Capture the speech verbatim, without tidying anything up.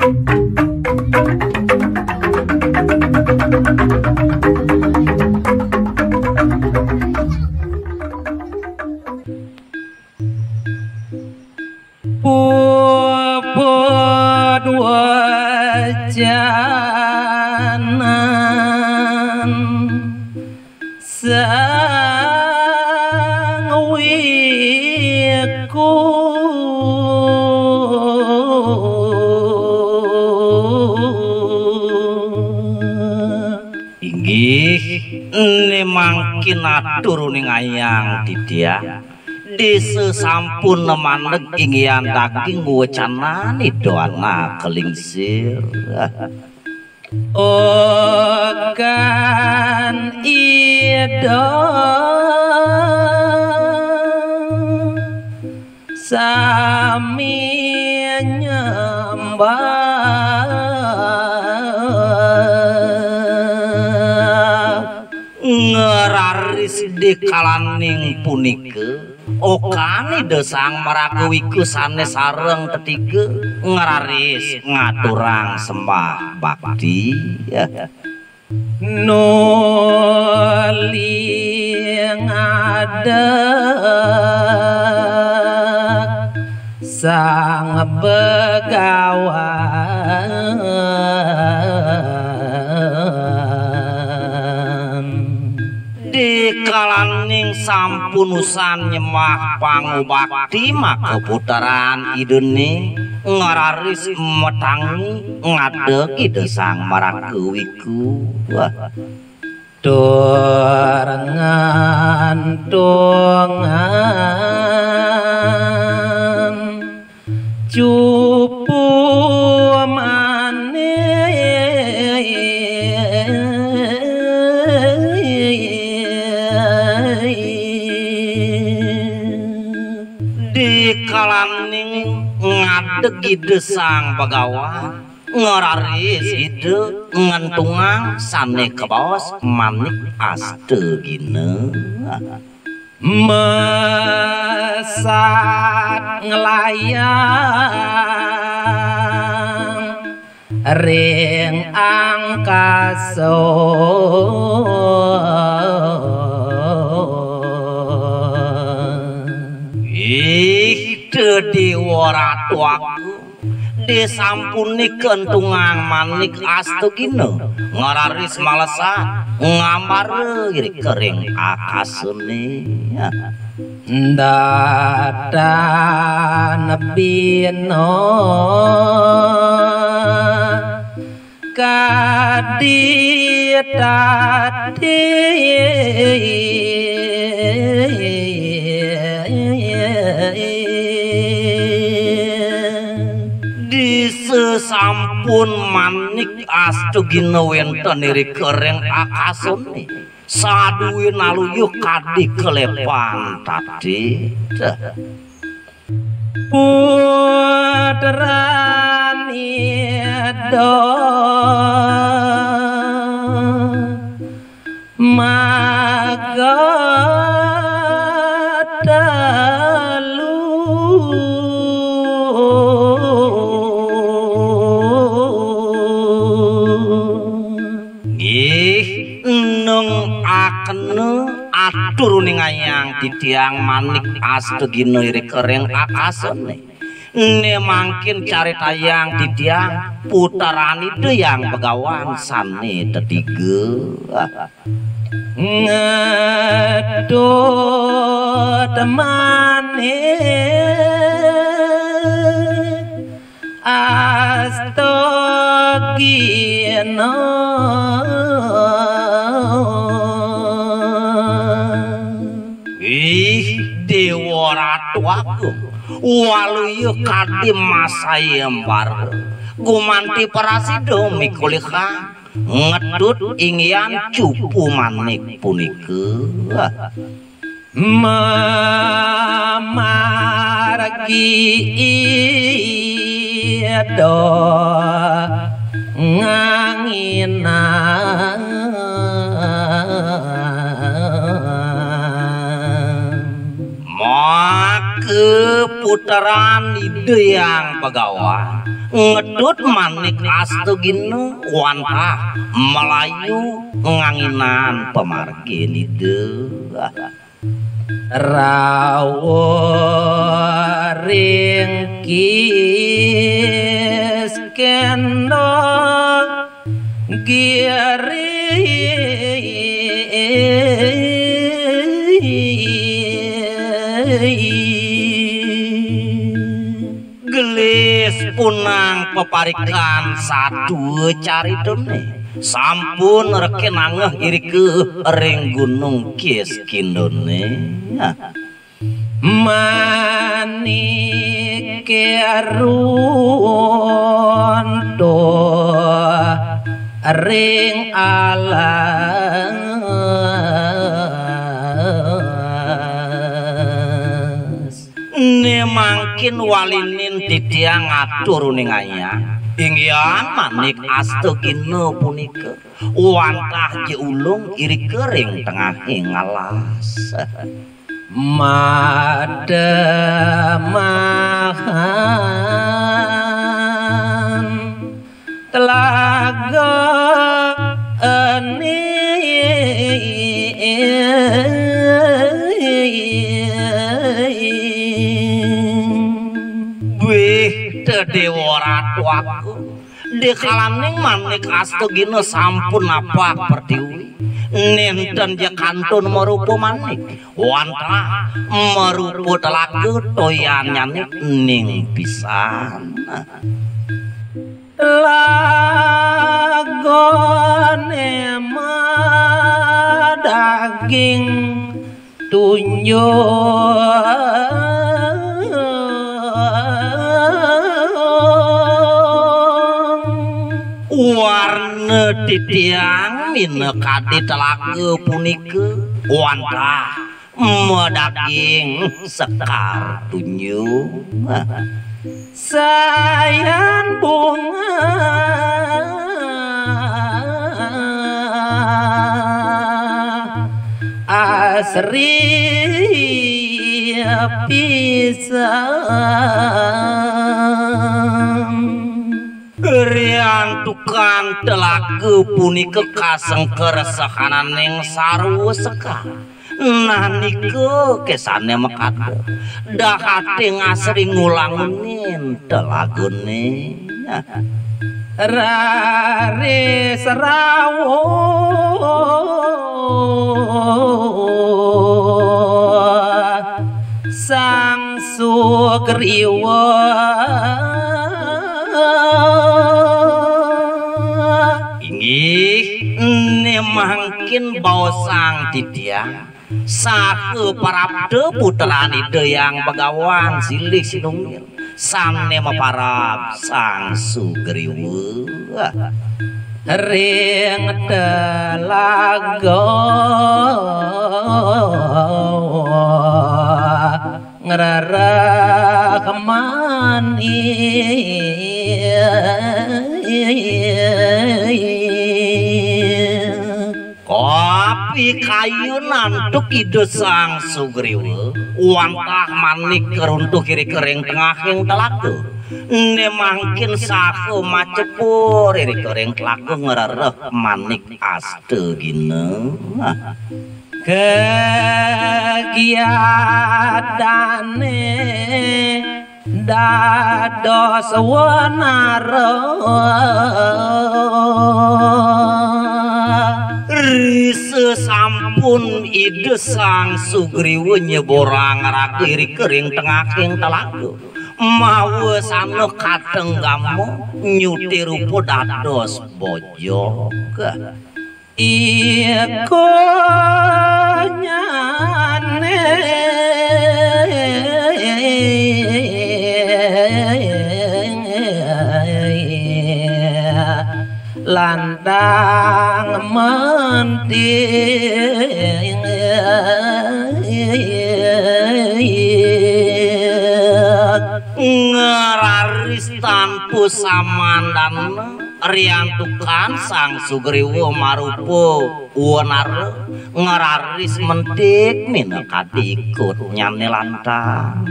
Puput wacanan sang wiku. Inggih, ne mangkin atur uning ayang titiang. Desa sampun nemandeg inggihan daging wacanan Ida Anak Lingsir. Okan Ida sami nyembah. Ngraris dikalaning punika, okan Ida Sang Maraga Wiku sane sareng tetiga ngraris ngaturang sembah bakti. Nuli ngadeg Sang Begawan. Dikalaning sampun usan nyembah pangubakti, maka puteran Idane ngraris matangi ngadeg Ida Sang Maraga Wiku. Wah. Tur ngantungan cupu manik. Dikalaning ngadeg Ida Sang Begawan, ngraris Ida ngentungang sane kabaos manik astagina. Mesat nglayang ring angkasa. Ih, Dewa Ratu Agung, disampune kentungang manik astagina, ngraris malesat ngambara irika ring akasane. Datan bina kadi tadi. Disasampun manik astagina wenten irika ring akasane, saduwin aluyuh kadi kalepan tadi. Putran Ida maga telu. Nggih, neng akena atur uningayang titiang manik astagina irika ring akasane. Ne mangkin caritayang titiang puteran Ida Hyang Begawan sane tetiga. Ngetut manik astagina. Ih, Dewa Ratu Agung, waluya kadi masayembara, gumanti prasida mikulihang ngetut inggihan cupu manik punika. Mamargi Ida nganginang. Maka puteran Ida Hyang Begawan Ngedut Manik Astagina wantah malayu nganginan pamargin Ida. Rawuh ring Kiskindha Giri. Gelis punang peparikan sadua caritane. Sampun reken angeh irika ring Gunung Kiskindane. Manike runtuh ring alas. Ne mangkin walinin titiang atur uning ayah. Inggihan Manik Astagina punika wantah ja ulung irika ring tengahing alas. Mademahan telaga eni. Wih, Dewa Ratu aku. Dikalaning Manik Astagina sampun napak pertiwi, nenten ja kantun marupa manik, wantah marupa telaga toyannyane ning pisan. Lagane madaging tunjung. Warna titiang minakadi telaga punika wantah madaging sekar tunjung. Sayan bunga asri pisan. Riantukan telaga punika kasengkeresehananing sarwa sekar. Nah, nika kesane makada. Dahate ngasri ngulangunin telagane. Raris rawuh Sang Sugriwa. Inggih, ne mangkin baosang titiang, saha parabda putran Ida Hyang Begawan silih sinunggil, sane maparab Sang Sugriwa. Ring telaga ngrereh manik. Kapikayun antuk Ida Sang Sugriwa, wantah manik karuntuh irika ring tengahing telaga. Ne mangkin saha macepur irika ring telaga ngrereh Manik Astagina. Kagiatane dados wanara. Risa sampun Ida Sang Sugriwa nyeborang raga irika ring tengahing telaga. Mawa sana katenggama nyuti rupa dados bojog. Ikonyane lantang menting ngeraris tanpa samandana. Riantukan Sang Sugriwa marupa wanara, ngraris mentik minakadi ikutnyane lantang.